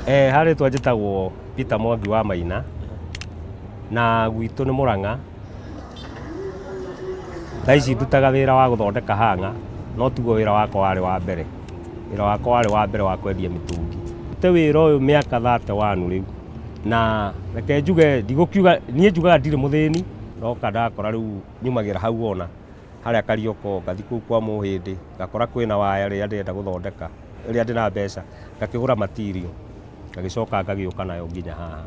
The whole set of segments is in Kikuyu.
Harĩtwa njĩtagwo Peter Mwangi wa Maina na gwitũ nĩ Mũrang'a. Thaa ici ndutaga wĩra wa gũthondeka hang'a no tiguo wĩra wakwa warĩ wa mbere. Wĩra wakwa warĩ wa mbere wa kwendia mĩtũngi. Ndutĩte wĩra ũyũ mĩaka 31 rĩu na reke njuge ndigũkiuga, niĩ njugaga ndirĩ mũthĩni. Ndoka ndakora rĩu nyumagĩra hau ona harĩa Karioko ngathiĩ kũu kwa Mũhĩndĩ ngakora kwĩna waya rĩrĩa ndĩrenda gũthondeka rĩrĩa ndĩna mbeca ngakĩgũra material ngagĩcoka ngagĩũka nayo nginya haha.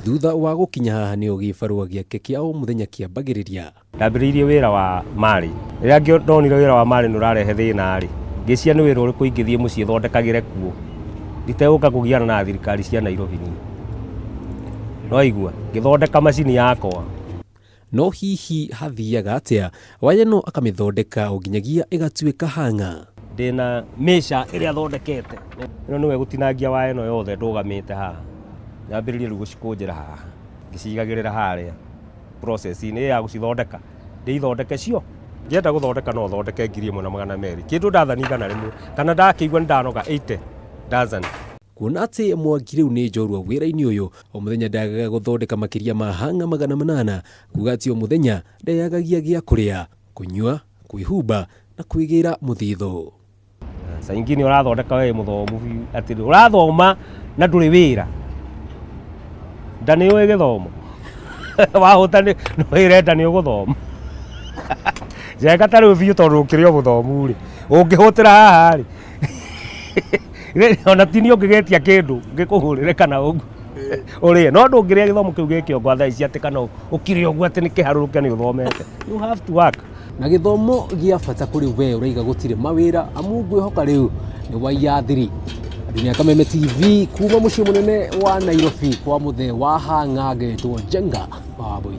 Thutha wa gũkinya haha nĩho gĩbarũa gĩake kĩa o mũthenya kĩambagĩrĩria. Ndambĩrĩirie wĩra wa marĩ. Rĩrĩa ndonire wĩra wa marĩ nĩ ũrarehe thĩna rĩ, ngĩciria nĩ wĩra ũrĩkũ ingĩthiĩ mũciĩ thondekagĩre kuo itegũka kũgiana na thirikari cia Nairobi niĩ. Nĩwaigua? Ngĩthondeka macini yakwa. No hihi hathiaga atĩa waya ĩno akamĩthondeka o nginyagia ĩgatuĩka hang'a? Ndĩna mĩca ĩrĩa thondekete. Ĩno nĩwe gũtinangia waya ĩno yothe ndũgamĩte haha. Nyambĩrĩrie rĩu gũcikũnjĩra haha ngĩcigagĩrĩra harĩa process-inĩ ya gũcithondeka. Ndĩithondeke cio. Ngĩenda gũthondeka no thondeke 1200 kĩndũ ndathani 100 kana ndakĩigua nĩ ndanoga 80 dozen. Kuona atĩ Mwangi rĩu nĩ njorua wĩra-inĩ ũyũ, o mũthenya ndagaga gũthondeka makĩria ma hang'a 800, kuga atĩ o mũthenya ndeyagagia gĩa kũrĩa, kũnyua, kwĩhumba na kwĩgĩra mũthithũ. Saa ingine ũrathondeka we mũthomu biũ atĩ ũrathoma na ndũrĩ wĩra nda nĩ ũĩ gĩthomo wahũta nĩ wĩre nda nĩ ũgũthoma njenga ta rĩu biũ tondũ ũkĩrĩ o mũthomu rĩ ũngĩhũtĩra haha rĩ ona ti niĩ ũngĩgetia kĩndũ ngĩkũhũrĩre kana ũrĩe no ndũngĩrĩa gĩthomo kĩu gĩ kĩongo thaa ici atĩ kana ũkire ũguo atĩ nĩ kĩharũrũke nĩ ũthomete. You have to work. Na gĩthomo gĩa bata kũrĩ we ũraiga gũtirĩ mawĩra amu ngwĩhoka rĩu nĩ waiya thiri. Dunia Kameme TV kuma mũciĩ mũnene wa Nairobi kwa mũthee wa Hang'a ngetwo Njenga wa Wambui.